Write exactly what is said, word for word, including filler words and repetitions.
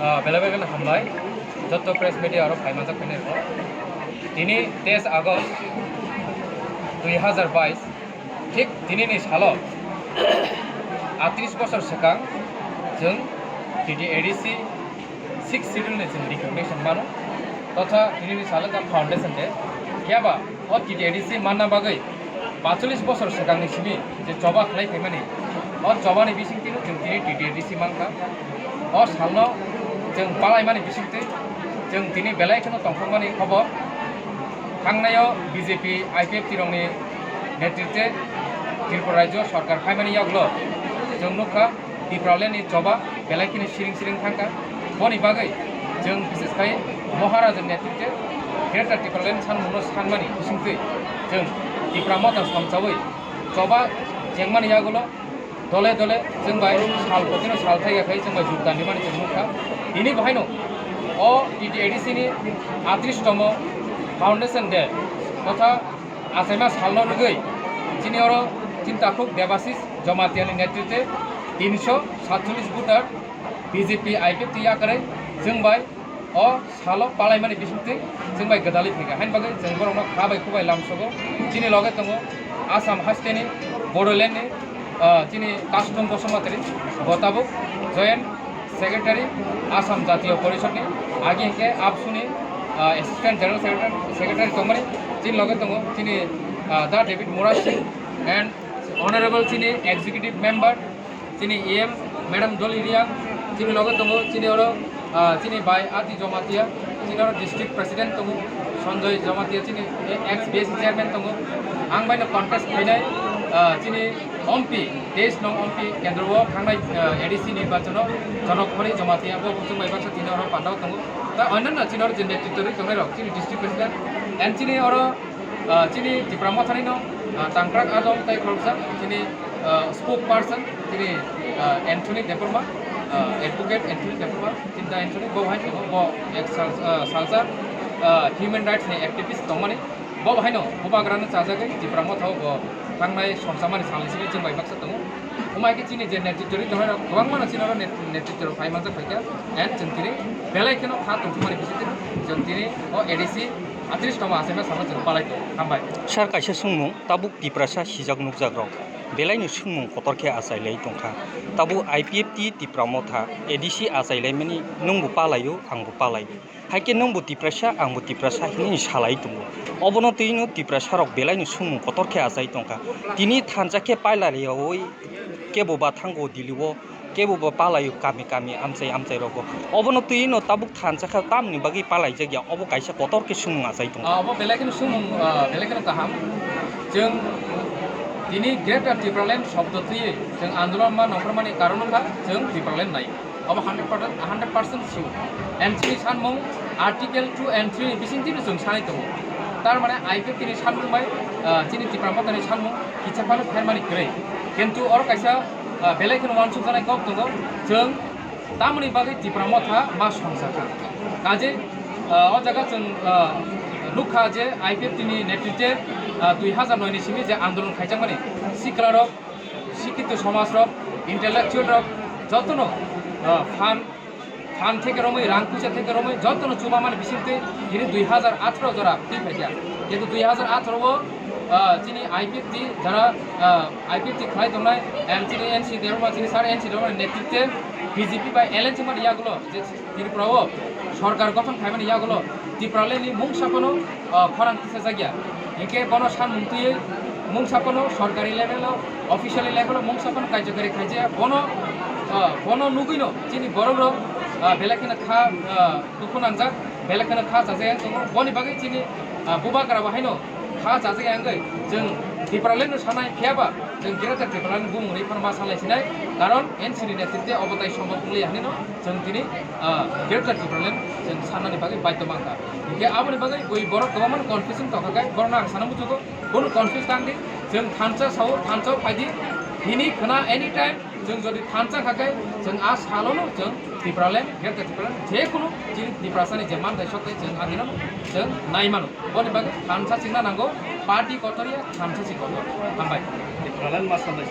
Ah, belai belai kheno hambai, joto press media aro phai manjak phai nai rok. Tini teis August dui hazar bais, thik tinini salo atris bosor swkang chwng T T A D C sixth schedule ni chwng recognition mano, totha tinini salo wngkha foundation day. Phiya ba o T T A D C manna bagwi pachulis bosor swkangni simi je choba khlai phaimani, o chobani bisingtwino chwng tini T T A D C mankha. O salno chwng palaimani bisingtwi chwng tini belai kheno tongthokmani khobor. Thangnaio B J P I P F T rokni netritwe Tripura rajyo sorkar phaimani yagulo chwng nukha, Tipraland ni choba belai kheno siring siring thangkha. Boni bagwi chwng bises khai Maharaja ni netritwe Greater Tipraland sanmungno sanmani bisingtwi chwng Tipra Motha somsawi choba chengmani yagulo dole dole chwng bai sal kotino sal thaiya khai chwng bai jukdan rimani chwng nukha. Tini bahaino o T T A D C ni atris tomo foundation day totha achaima salno rwgwi chini oro chini takhuk Debashis Jamatia ni netritwe tinsho satcholish voter B J P I P F T yakarwi chwng bai o salo palaimani bisingtwi chwng bai gwdalwi phaikha. Haini bagwi chwng borokno kha bai khubai lamsogo. Chini loge tongo Assam hasteni, Bodoland ni, ah, chini Custom Bosumatairi, bo tabuk joint secretary, Assam Jatiyo Porishod ni, agi hwnkhe AAPSU ni, ah, assistant general secretary, secretary tongmani. Chini loge tongo chini, ah, Da David Murasing and honorable chini executive member, chini E M Madam Dolly Reang, chini loge tongo chini oro, ah, chini bai Ati Jamatia, chini oro district president tongo Sanjoy Jamatia, chini ex B S C chairman tongo. Ang baino contest khainai, ah, chini ompi, teis nong ompi kendro o thangnai, ah, A D C nirbachono Jonok Khori Jamatia bo chwng bai baksa chini oro pandao tongo. Ta onyanno chini oro je netritwo rwi tongnai rok, chini district president and chini oro, ah, chini Tipra Mothani no, ah, Tangkrak Adam tai khoroksa, chini, ah, spokesperson, chini, ah, Anthony Debbarma, ah, advocate Anthony Debbarma, chini da Anthony bo hai tongo, bo ek sal-, ah, salsa, ah, human rights ni activist tongmani. Bo haino bubagrano chajagwi Tipra Motha o bo thangnai somsamani salni simi chwng bai baksa tongo. Omo hai khe chini je netritwo rwi tongnai rok kwbangma no chini oro net-, netritwo rok phai manjak phaikha. And chwng tini belai kheno kha tongthokmani bisingtwi chwng tini o A D C atris tomo achaima salno chwng palai tongo. Hambai. Sir, kaisa swngmung, tabuk Tiprasa sijak nukjak rok belai no swngmung kotor khe achai lai tongkha. Tabuk I P F T Tipra Motha A D C achai laimani nwngbo palaio, angbo palaio. Hai khe nwngbo Tiprasa, angbo Tiprasa hinwi salai tongo. Obono twi no Tiprasa rok belai no swngmung kotor khe achai tongkha. Tini thansa khe pailariyaui kebo ba thango Delhi o, kebo ba palaio kami kami amchai amchai rogo. Obono twi no tabuk thansa khe tamni bagwi palaijakya, obo kaisa kotor khe swngmung achai tongo. Ah, obo belai kheno swngmung, ah, belai kheno kaham. Chwng tini Greater Tipraland shobdo twiwi chwng andolon ma nongkhormani karon wngkha chwng Tipraland nai. Obo hundred percent, hundred percent sure. And chini sanmung Article two and three ni bisingtwi no chwng sanai tongo. Tar mane I P F T ni sanmung bai, ah, chini Tipra Mothani sanmung kisa phano phermani kwrwi. Kintu oro kaisa, ah, belai kheno uansukjaknai kok tongo. Chwng tamoni bagwi Tipra Motha ma songjakha. Kaje, ah, o jaga chwng, ah, nukha je I P F T ni netritwe, ah, dui hazar noi ni simi je andolon khaijakmani sikla rok, sikito somaj rok, intellectual rok jotono, ah, phan, phan theke romwi, rang puisa theke romwi jotono chubamani bisingtwi tini dui hazar atharo jora twi phaikha. Kintu dui hazar atharo o, ah, chini I P F T jara, ah, I P F T khlai tongnai, and chini N C Debbarma, chini sir N C Debbarma ni netritwe B J P bai alliance wngmani yagulo je Tripura o sorkar gothon khaimani yagulo Tipraland ni mungsa phano, ah, khorang tisajakya. Hinkhe bono sanmung twiwi mungsa phano sorkari level o, officially level o mungsa phano karjokari khaijaya. Bono, ah, bono nugwino chini borok rok, ah, belai kheno kha, ah, dukhu nangjak, belai kheno kha chajak tongo. Boni bagwi chini, ah, bubagra bo haino kha chajak wngwi chwng Tipraland no sanai, phiya ba chwng Greater Tipraland ni bumung rwi phano ma salai sinai, karon N C ni netritwe obo tai sombok wngliya hinwi no chwng tini, ah, Greater Tipraland chwng sanani bagwi baidhyo mankha. Hinkhe aboni bagwi bui borok kwbangma no confusion tongkha khe borokno ang sana muchugo, bono confuse tang di, chwng thansa sao, thansa phai di, hini khwna anytime chwng jodi thansa kha khe chwng a salono chwng Tipraland, Greater Tipraland, je kunu chini Tiprasani je manthai sokthai chwng adino chwng nai mano. Boni bagwi thansa chwngna nango, party kotor ya, thansa si kotor. Hambai. Tipraland ma sanai.